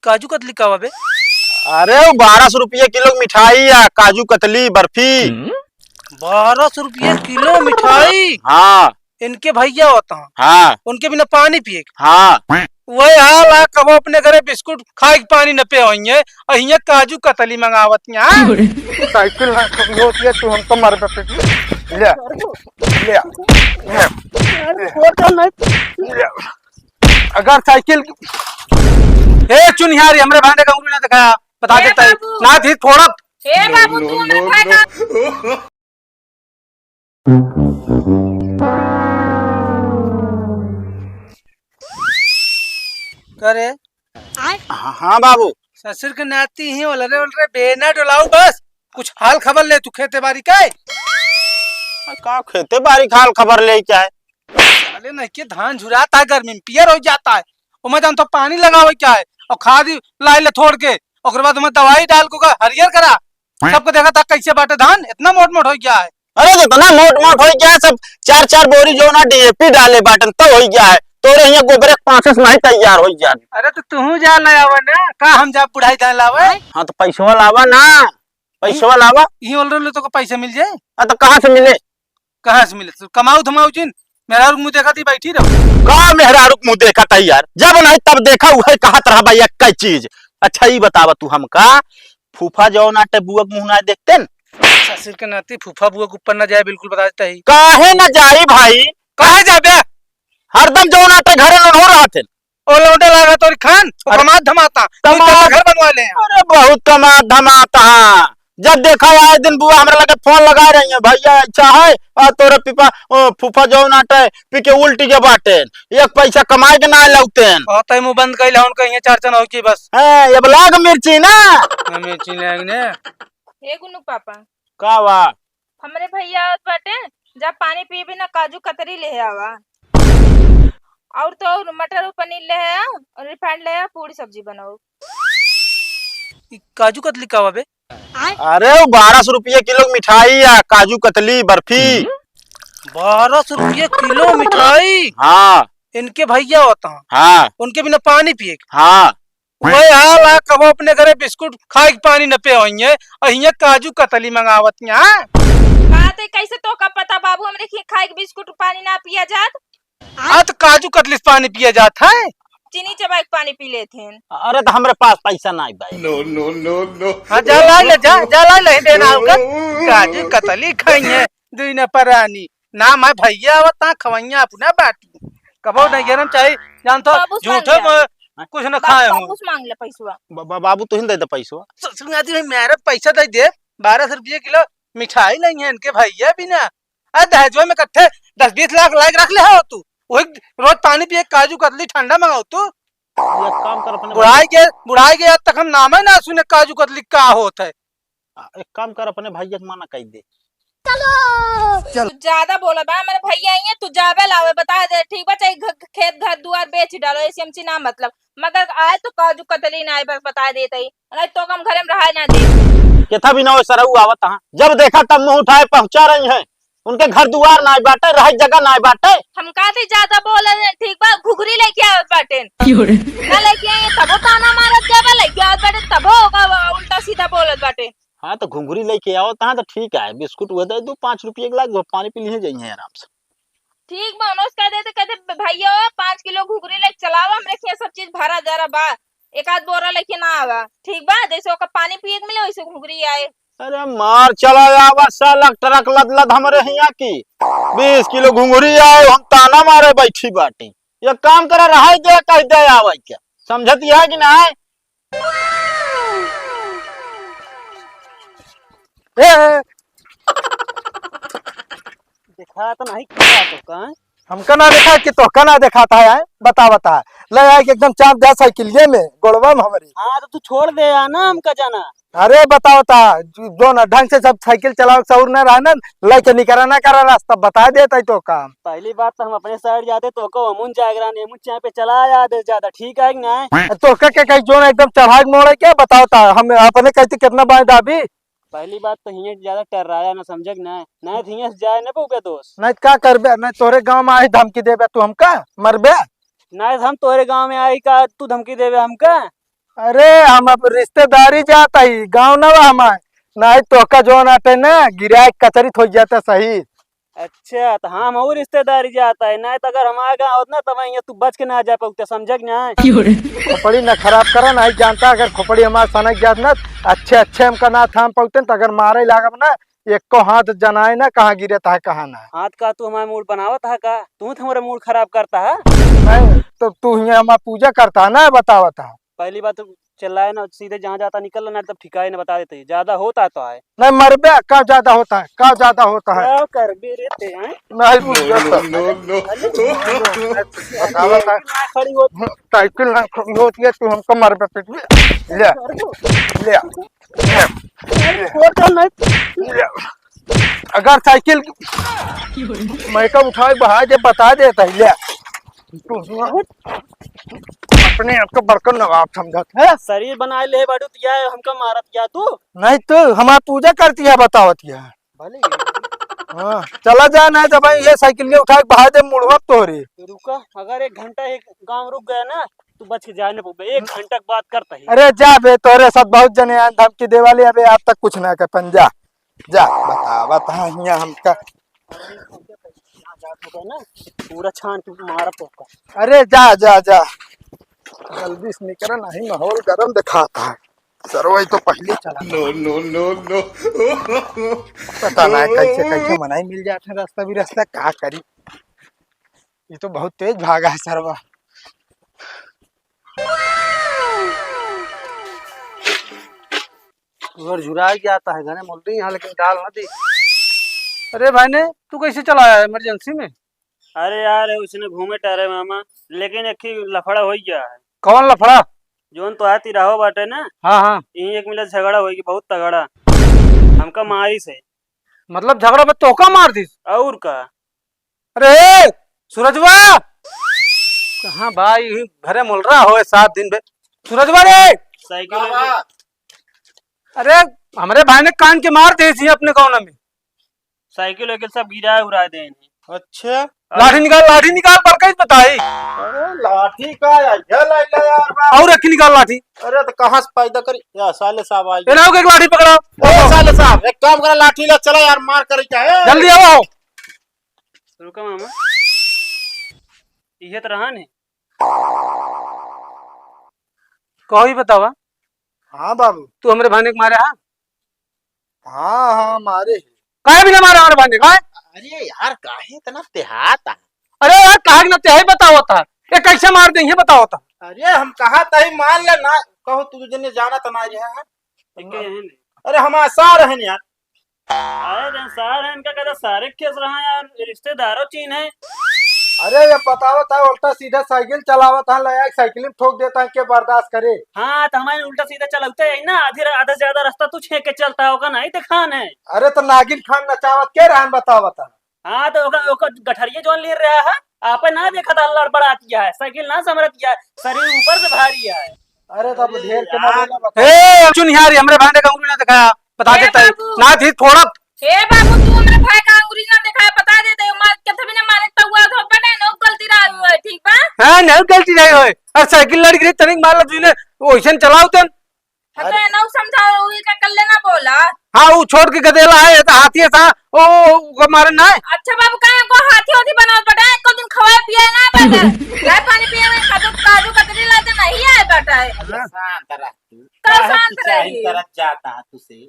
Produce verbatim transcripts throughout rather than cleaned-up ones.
काजू कतली का बा बे? अरे, वो बारह सौ रुपये किलो मिठाई या काजू कतली बर्फी। बारह सौ रुपये किलो मिठाई? हाँ। इनके भैया होता। हाँ। उनके बिना पानी पिए। हाँ। वही हाल है, कबो अपने घरे बिस्कुट खाए के पानी न पे होइए, और हियाँ काजू कतली मंगावत हैं। साइकिल ना कमजोर है, तू हमको मार पे ले, ले, ले, ले। अगर साइकिल, ए चुनिहारी, हमरे भांडे का उंगली ना दिखाया, बता ए देता है। बाबू। ना थी थोड़ा। ए बाबू, तू ना खाएगा। करे? हाँ, हाँ बाबू। ससुर के नाती ही ओलरे ओलरे बेना डोलाऊ बस। कुछ हाल खबर ले तू खेते बारी के? आ, का खेते बारी के हाल खबर ले क्या है? साले नहीं के धान झुराता है, गर्मी में पियर हो जाता है। ओमे जान तो पानी लगावे क्या है? और खाद लाई ले थोड़ के, ओकरे बाद ओमे दवाई डाल के ओका हरियर करा। सबको देखा था कैसे बाटे धान, इतना मोट मोट हो गया है। अरे तो इतना मोट मोट हो गया है, सब चार चार बोरी जो ना डीएपी डाले बाटन, तब हो गया है। तोरे यहाँ गोबरे के पाँच से नहीं तैयार हो जाए। अरे तो तू जा ले आवा ना, का हम जा बुढ़ाई धान लावे? हाँ तो पैसवा लावा ना, पैसवा लावा। ये बोल रहे तो को पैसे मिल जाए? हाँ तो कहाँ से मिले? कहाँ से मिले? तू कमाऊ धमाऊ जिन, मेहरारू के मुँह देखा थी बैठी रहो। का मेहरारू के मुँह देखा था यार? जब नहीं तब देखा, वही कहत रहा भाई एक कई चीज। अच्छा, ई बतावा तू हमका, फूफा जौन आटे बुआ के मुँह ना देखते न? ससुर के नाती फूफा बुआ के ऊपर ना जाए, बिल्कुल बता देता ही। काहे ना जाई भाई? काहे जाबे? हरदम जौन आटे घरे न हो रहते। ओ लौंडे लागा तोरी खान, ओ अरे, कमात धमाता, तू कमात तो घर बनवा ले। अरे बहुत कमात धमाता। जब देखा आए दिन बुआ हमरा लगे फोन लगा रही है, "भैया ऐसा है, और तोरे पिपा, ओ, फूफा जौन आटे, पी के उल्टी के बाटे, एक पैसा कमाए के ना लौटेन।" हाँ, तै मुँह बंद कइले, उनका यहाँ चर्चा ना हो की बस। हाँ, अब लाग मिर्ची ना। हाँ, मिर्ची लाग ने। ए गुन्नू पापा। का बा? हमरे भैया आवत बाटे, जा पानी पीबे ना, काजू कतरी ले आवा। और तो और मटर और पनीर ले आ, और रिफाइंड ले आ, पूरी सब्जी बनाओ। ई काजू कतली का बा बे? अरे, वो बारह सौ रुपये किलो मिठाई या काजू कतली बर्फी। बारह सौ रुपये किलो मिठाई? हाँ। इनके भैया होता। हाँ। उनके बिना पानी पिए। हाँ। वही हाल है, कबो अपने घरे बिस्कुट खाए के पानी न पे होइए, और हियाँ काजू कतली मंगावत हैं। बात है, कैसे तो का पता बाबू, हमरे खी-, खाए के बिस्कुट पानी ना पिया जात? आ तो काजू कतली से पानी पिया जात है। चीनी चबाई के पानी पी लेत हैं। अरे तो हमरे पास पैसा नहीं भाई। No, no, no, no। हाँ, जा ला ले, जा, जा ला ले, देना होगा। काजू कतली खाई है, दुई न परानी। ना मैं भैया आवत, ना खवैया अपना बाटी। कबो नहीं गिरम चाही, जान तो बाबू से झूठे मांग ले। में कुछ न हाँ, खाए बाबू हूँ। से मांग ले पैसवा। ब-, ब-, बाबू तुहिन दे दे पैसवा। ससुर आदमी मेहनत पैसा दे दे, बारह सौ रुपये किलो मिठाई नहीं है इनके भैया बिना। आ दहेजवा में कट्ठे दस बीस लाख लाग रख ले हो तू, वही रोज पानी पिए काजू कतली ठंडा मंगाओ तू। एक काम कर अपने बुढ़ाई के, बुढ़ाई के आज तक हम नाम ही ना सुने काजू कतली का होत है। आ, एक काम कर, अपने भैया के मना कर दे। चलो। तू ज्यादा बोला बा, मेरे भैया आई है, तू जाबे लावे, बता दे, ठीक बा? चाहे घ-, खेत घर दुआर बेच डालो, ऐसे हमसे ना मतलब, मगर आए तो काजू कतली ना आए, बस बता देते ही, नहीं तो हम घरे में रहा ना दे। केथा भी ना हो सरऊ आवत हाँ, जब देखा तब मुंह उठाए पहुंचा रही हैं। उनके घर दुआर नाय बाटे, रहे जगह नाय बाटे। हम का थे ज्यादा बोले, ठीक बा, घुघरी लेके आवत बाटे। क्यों रे? ना लेके आई, तबो ताना मारत जाबा, लेके आवत बाटे, तबो ओका उल्टा सीधा बोलत बाटे। हाँ, तो घुघरी लेके आवत हाँ, तो ठीक है, बिस्कुट वो दे दू, पाँच रुपये के लाग, वो पानी पी लिए जाइए आराम से। ठीक बा, उनोस कह देते, कहते, "भैया, पाँच किलो घुघरी लेके चलावा, हमरे खेत सब चीज भरा जरा बा, एक आध बोरा लेके ना आवा।" ठीक बा, जैसे ओकर पानी पिए के मिले, वैसे घुघरी आए। अरे मार चला आवा साला, ट्रक लद लद हमरे हियाँ की। बीस किलो घुघरी आए, हम ताना मारे बैठी बाटी। ये काम करा रहा है, दे कह दे आवे के। समझत यह कि ना है? ए, ए। देखा तो नहीं, क्या तो का? हमका ना देखा कि तोहका ना देखा था, आए? बता, बता। ले आए कि एकदम चाप जा साइकिलिये में, गोड़वा में हमारी। हाँ, तो तू छोड़ दे यार ना हमका जाना। अरे बताओ ता, जो ना ढंग से सब साइकिल चलावे के सहूर ना रहे ना, लेके निकरा ना करा रास्ता, बता देता ही तो काम। पहली बात तो हम अपने साइड जाते तो को अमुन जागरण, एमुन चाय पे चला जाते ज्यादा, ठीक है कि नहीं? तो का के कहीं जो ना एकदम चढ़ाई मोड़ है क्या? बताओ ता, हम अपने कहते कितना बाएं दाबी? पहली बात तो हियाँ ज्यादा टर्राया ना, समझे कि नहीं? नहीं तो हियाँ से जाए ना पउबे दोस्त। नहीं तो का करबे? नहीं तोरे गाँव में आई धमकी देबे तू हमका, मरबे? नहीं तो हम तोरे गाँव में आई का तू धमकी देबे हमका? अरे, हम अब रिश्तेदारी जात ही, गाँव ना बा हमार। नाहीं तोहका जौन आटे ना, गिराए कचरित होइ जाता सही। अच्छा, त हम और रिश्तेदारी जात ही, नाहीं त अगर हमार गाँव होत ना, तब यहाँ तू बच के ना जा पउते, समझे कि नाहीं? क्यों रे? खोपड़ी ना खराब करा, नाहीं जानता, अगर खोपड़ी हमार सनक जात ना, अच्छे, अच्छे हमका ना थाम पउते, त अगर मारे लागब ना, एको हाथ जनाए ना, कहाँ गिरत है, कहाँ ना। हाथ का तू हमार मूड बनावत है का? तू तो हमारा मूड खराब करता है। नहीं, तो तू हियाँ हमार पूजा करता है ना, बतावत है। पहली बात तो चिल्लाए ना, सीधे जहाँ जाता निकल ना, तब ठिकाए ना बता देते। ज्यादा होता है तो आए। नहीं मरबे, का ज्यादा होता है, का ज्यादा होता है? क्या करबे रे ते, हैं? नहीं बुझ जाता। No, no, no। बतावा था। ना खड़ी होती। साइकिल ना खड़ी होती है, तू हमको मारबे पीटबे। ले, ले, ले, अरे, ले, छोड़ दे, नहीं। ले। अगर साइकिल मैं का उठाए बहा जे बता देता है, ले। तू अपने आप को बड़का नवाब समझत है। शरीर बनाए ले बाड़ू, तो या हमका मारत या तू? नहीं तो हमार पूजा करती है, बतावत या। भले। हाँ, चला जा, नहीं तो भाई ये साइकिल के उठा के बहा दे मुड़वा तोहरे। रुका, अगर एक घंटा एक गाँव रुक गया ना, तू बच के जाए ना पउबे। एक घंटा के बात करता ही। अरे जा बे, तोहरे साथ बहुत जने आन धमकी देवाले, अबे आज तक कुछ ना कर पन, जा, जा, बतावा था हियाँ हमका। पूरा छान के मारा पोका। अरे जा, जा, जा। जल्दी से निकल, नहीं माहौल गरम दिखाता है। सरवाई तो पहले चला। No, no, no, no। पता ना कैसे, कैसे मनाई मिल जात है रास्ता भी रास्ता, का करी। ये तो बहुत तेज भागा है सरवा। उधर झुरा के आता है, घने मुल रही यहाँ, लेकिन डाल ना दी। अरे भाई ने, तू कैसे चला आया इमरजेंसी में? अरे यार, उसने घूमे टहरे मामा, लेकिन एक ही लफड़ा हो गया है। कौन लफड़ा? जोन तो आती रहो बाटे ना, हाँ, हाँ। यही एक मिला झगड़ा होई कि बहुत तगड़ा, हमका मारी से। मतलब झगड़ा में तोहका मार दिस? और का? अरे सूरजवा, कहाँ भाई, यही घरे मुल रहा हो सात दिन बे। सूरजवा रे, साइकिल का लेके बा? अरे हमरे भाई ने कान के मार दिस ही अपने कौन में। साइकिल वाइकिल सब गिराए उराए देन। अच्छा। लाठी निकाल, लाठी निकाल, पर कहीं बताई। अरे लाठी का यार, ये ले ले यार बाप। और रखी निकाल लाठी। अरे तो कहाँ से पैदा करी? या साले साहब आए। ए ना हो, एक लाठी पकड़ा। ए साले साहब, एक काम करा, लाठी ले चला यार, मार करी क्या है? जल्दी आओ, आओ। रुका मामा। इहे तो रहा ने। कहो ही बतावा। हाँ बाबू। तू हमरे भाने के मारे हा? हाँ, हाँ, मारे ही। काहे बिना मारे हमरे भाने, काहे? अरे यार, काहे इतना तेहात आ? अरे यार, काहे के ना तेहाई बतावत हा? ये कैसे मार दे, ये बतावत हा? अरे हम कहा तही मान ले ना, कहो तू जने जाना तो ना रहा है। ये के है ने? अरे हम सार हैं यार। अरे तो सार हैं, इनका कहता सारे केस रहा यार, रिश्तेदारों चीन है। अरे ये बतावत है, उल्टा सीधा साइकिल चलावत है, लया के साइकिल में ठोक देता है, के बर्दाश्त करे? हाँ, तो हमारे उल्टा सीधा चलते है ना, आधी रा-, आधा से ज्यादा रास्ता तू छेक के चलता होगा, नहीं दिखान है। अरे तो नागिन खान नचावत के रहन बतावत है? हाँ, तो ओकर, ओकर गठरिये जोन ले रहा है, आपे ना देखा था, लड़बड़ात गया है, साइकिल ना संभरत गया है, शरीर ऊपर से भारी है। अरे तब अरे ढेर के ना यार। बोला बता। ए, चुनिहारी, हमरे भांडे का उंगली ना दिखाया, बता ए देता है। बाबू। ना थी फोड़त। ए बाबू, तू हमरे भाई का अंगुरी ना दिखाए, बता देते हो, मार के तभी ना मारे, तो हुआ तो बने, नो गलती रहा हुआ है, ठीक बा? हाँ, नहीं गलती रही होए। और साइकिल लड़ गई, तनिक मार ला तूने, वो ऐसे चलाओ तन। हाँ, तो अरे। एनहु समझाओ, उही का कल्ले ना बोला। हाँ, वो छोट के गदेला है, तो हाथी है, था, ओ, ओ, ओकर मारे ना है। अच्छा बाबू, काहे को हाथी होथी बनावत बटा, एको दिन खवाए पिए ना बटा। चाय पानी पिए में काजू, काजू कतरी लाते नहीं आए बटा। अरे शांत रह तू। का काहे शांत चिचाही रही? तरफ जाता है तुसे?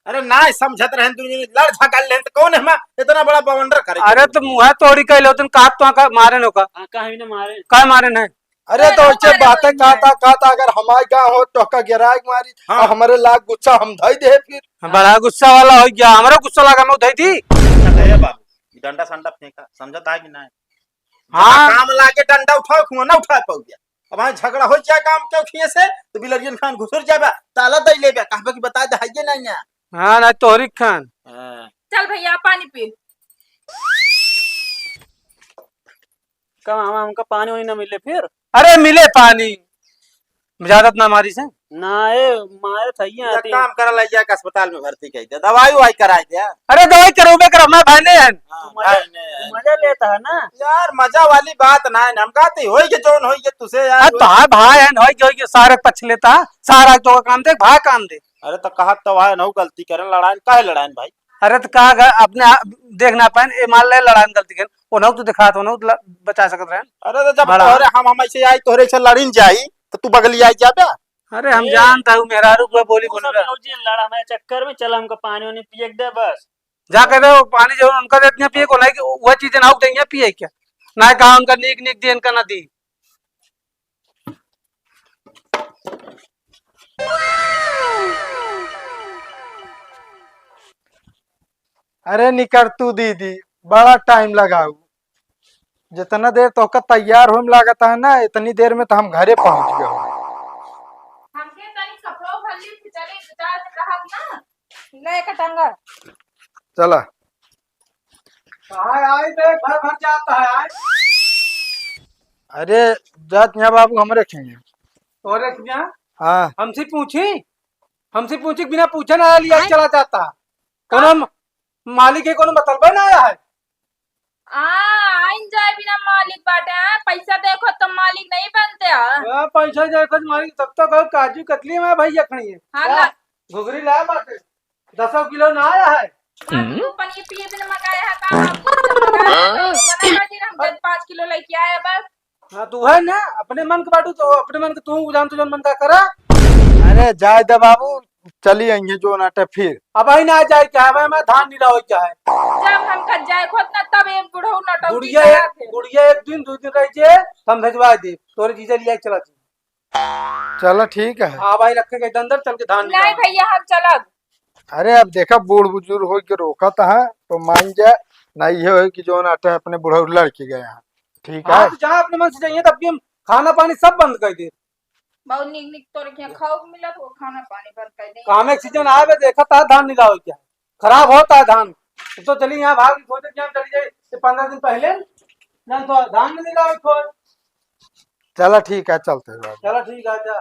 अरे ना समझत रहन तू, लड़ झगड़ लेन तो कौन है हम इतना बड़ा बवंडर करे? अरे तो मुँह तोड़ी कह लो, तुम का तो का मारे नो का? हाँ, काहे ना मारे? का मारे नहीं? अरे तो अरे, वैसे अरे, बातें अरे, कहता, कहता अगर हमारे गाँव हो तो का गिराए के मारी, हाँ। और हमारे लाग गुस्सा हम धई दे फिर। हाँ, बड़ा गुस्सा वाला हो गया, हमारा गुस्सा लगा, मैं उठाई थी। अच्छा, तो ये बाबू, डंडा संडा फेंका, समझता है कि नहीं? हाँ। काम लागे डंडा उठाओ, खुआ ना उठा पाओ गया। अब हाँ झगड़ा हो जाए काम क्यों खिए से, तो बिलरियन खान घुसुर जाबा, ताला दई लेबा, कहबा कि बता दे, है ये नहीं है। हाँ, ना तोहरी खान। हाँ। चल भैया, पानी पी। का मामा, हमका पानी वानी ना मिले फिर? अरे मिले पानी, ज्यादा त ना मारिस है? ना ए, मारे थइया एक आती। काम करा, लइ जाके अस्पताल में भर्ती कइ दे, दवाई उवाई कराइ दे। अरे दवाई करउबे करब, मैं भाई नहीं है। हाँ, तू मजा, भाई नहीं है। तू मजा लेता है ना? यार मजा वाली बात ना है, हम कहते होई के जौन होई के तुसे यार। अरे तो हाँ भाई है, होई के, होई के सारा पक्ष लेता, सारा तो काम देख, भाई काम दे। अरे तो कहत तो है, नौ गलती करें, लड़ाई काहे लड़ाई भाई? अरे तो का ग-, अपने आप देख ना पाएन, ए मान ले लड़ाई गलती करें, ओनहु तो दिखात, ओनहु तो ल-, बचा सकत रहेन। अरे तो जब बड़ा। तोहरे हम, हम ऐसे आई, तोहरे से लड़ीन जाई, तो तू बगली आई जाबे? अरे हम ए, जानता हूँ, मेहरारू को बोली तू बोल सब रहा। रोज ये लड़ा हमारे चक्कर में, चल हमको पानी वानी पिए के दे बस। जा कह दे, वो पानी जो उनका देती है पिए को, नहीं कि वह चीजें ना देंगे पिए क्या? ना कहा उनका नीक नीक दी, इनका ना दी। अरे निकर तू दीदी, बड़ा टाइम लगाऊ। जितना देर तोहका तैयार होए में लागत है ना, इतनी देर में तो हम घरे पहुंच गए। हमके तनी कपड़ो भर ली, फिर चले, दो चार दिन रहब ना। ले के टंगा। चला। कहाँ आई बे, घर भर जाता है आज। अरे, जात यहाँ बाबू हमरे खेंगे। तोरे खेंगे? हाँ। हमसे पूछी? हमसे पूछी, बिना पूछे ना लिया चला जाता। कोनो म-, मालिक के कोनो मतलब ना आया है। आ, आइन जाए बिना मालिक बाटे, आ, पैसा देखो तो मालिक नहीं बनते, आ। आ, पैसा देखो तो मालिक, तब तो कहू काजू कतली में भैया खड़ी है। हाँ, क्या? ला। घुघरी लाया बाटे, दसो किलो ना आया है। हाँ, तो तू पनीर पिए बिना मंगाया है, का आपको तो मंगाया है, तो मना कर दी ना, हम जब पाँच किलो लेके आए बस। हाँ, तू है ना, अपने मन के बाटू तो अपने मन के तू जान, तू जौन मन का करा। अरे जाए दे बाबू, चली आएंगे जो नाटे फिर। अब आई ना जाए क्या है, मैं धान नहीं लावे क्या है। जब हम कट जाए खुद ना, तब एक बुढ़ऊ नटंकी गुड़िया करा एक, थे। गुड़िया एक दिन, दो दिन रह जे, हम भेजवा दे, तोरे जीजा लिया चला जी। चला ठीक है। हाँ भाई, रखे के अंदर चल के धान नहीं निकाल। भैया, हम चलब। अरे अब देखा, बूढ़ बुजुर्ग हो के रोकत है तो मान जा, ना ये हो कि जो नाटे अपने बुढ़ऊ लड़के गए हैं। ठीक हाँ, है। तो जहाँ अपने मन से जाइए, तब भी हम खाना पानी सब बंद कर दे। बहुत निक निक तोरे के यहाँ खाओ के मिलत हो, खाना पानी बंद कर दे। काम एक सीजन आवे, देखा था धान निकाल के खराब होता है धान। तो चली यहाँ भाग, सोचे कि हम चली जाए, ये पन्द्रह दिन पहले ना तो धान में निकाल खोल। चला ठीक है, चलते हैं। चला ठीक है, जा।